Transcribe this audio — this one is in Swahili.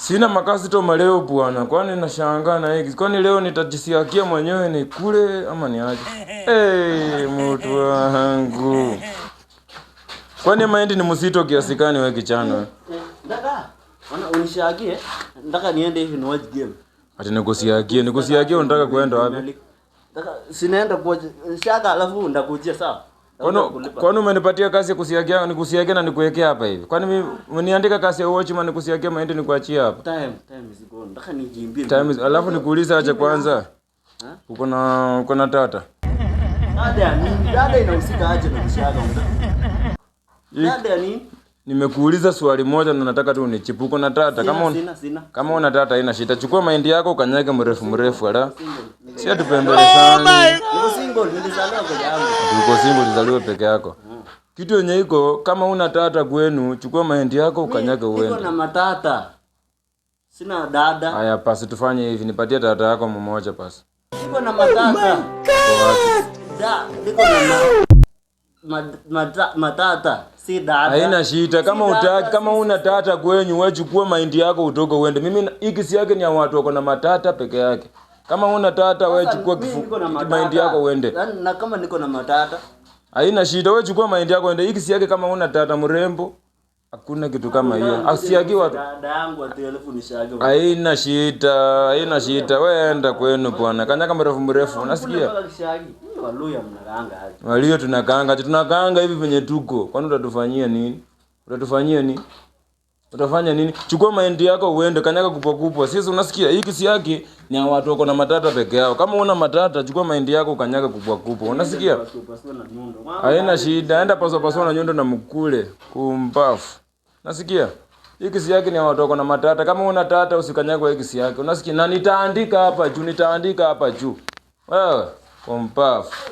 Sina makastoma leo bwana, kwani nashangaa na hiki. Kwani leo nitajisiakia mwenyewe nikule ama niaje? Hey, mtu wangu. Kwani mahindi ni mzito kiasi gani wewe kichana? Eh, Ndaka, ona unishagie. Ndaka niende hivi ni watch game. Ati nikusiakie, nikusiakie unataka kuenda wapi? Ndaka sinaenda kwa shaka alafu ndakujia sawa. Kwani kwani umenipatia kazi ya kusiakia, nikusiakie na nikuwekea hapa hivi? Kwani mimi umeniandika kazi ya watchman nikusiakie mahindi nikuachie hapa? Time is gone. Ndaka nijimbie. Time is, alafu nikuulize aje kwanza. Ha? Uko na tata? Dada ya nini? Dada inahusika aje na kushaga? Dada ya nini? Nimekuuliza swali moja na nataka tu unijibu. Uko na tata? Sina, Kama sina, sina. Kama una tata haina shida. Chukua mahindi yako ukanyage mrefu mrefu ala. Single. Si atupembelezani. Niko single, nilizaliwa peke yangu. Uko single, ulizaliwa peke yako. Kitu yenye iko kama una tata kwenu, chukua mahindi yako ukanyage Niko uende. na matata. Sina dada. Haya pasi tufanye hivi, nipatie tata yako mmoja pasi. Niko na matata. Kwa wapi? Da, niko na matata, si dada. Haina shida kama Si dada, utaki, kama si una tata kwenyu, wewe chukua mahindi yako utoke uende. Mimi hiki si yake ni ya watu wako na matata peke yake. Kama una tata wewe Sasa, chukua mimi niko na matata. mahindi yako uende. Yaani, na kama niko na matata, Haina shida, wewe chukua mahindi yako uende. Hiki si yake kama una tata mrembo. Hakuna kitu kama hiyo. Asiagi watu. Dada yangu ati elfu nishage. Haina shida, haina shida. Wewe enda kwenu bwana. Kanyaka mrefu mrefu, unasikia? Mpaka kishagi. Waluya mnakaanga aje. Walio tunakaanga, tunakaanga hivi venye tuko. Kwani utatufanyia nini? Utatufanyia nini? Utafanya nini? Chukua mahindi yako uende kanyaga kupwa kupwa. Sisi unasikia hii kisi yake ni ya watu wako na matata peke yao. Kama una matata chukua mahindi yako kanyaga kupwa kupwa. Unasikia? Pasua na nyundo. Haina shida, enda pasua pasua na nyundo na mkule kumbafu. Nasikia? Hii kisi yake ni ya watu wako na matata. Kama una tata usikanyage hii kisi yake. Unasikia? Na nitaandika hapa juu, nitaandika hapa juu. Wewe kumbafu.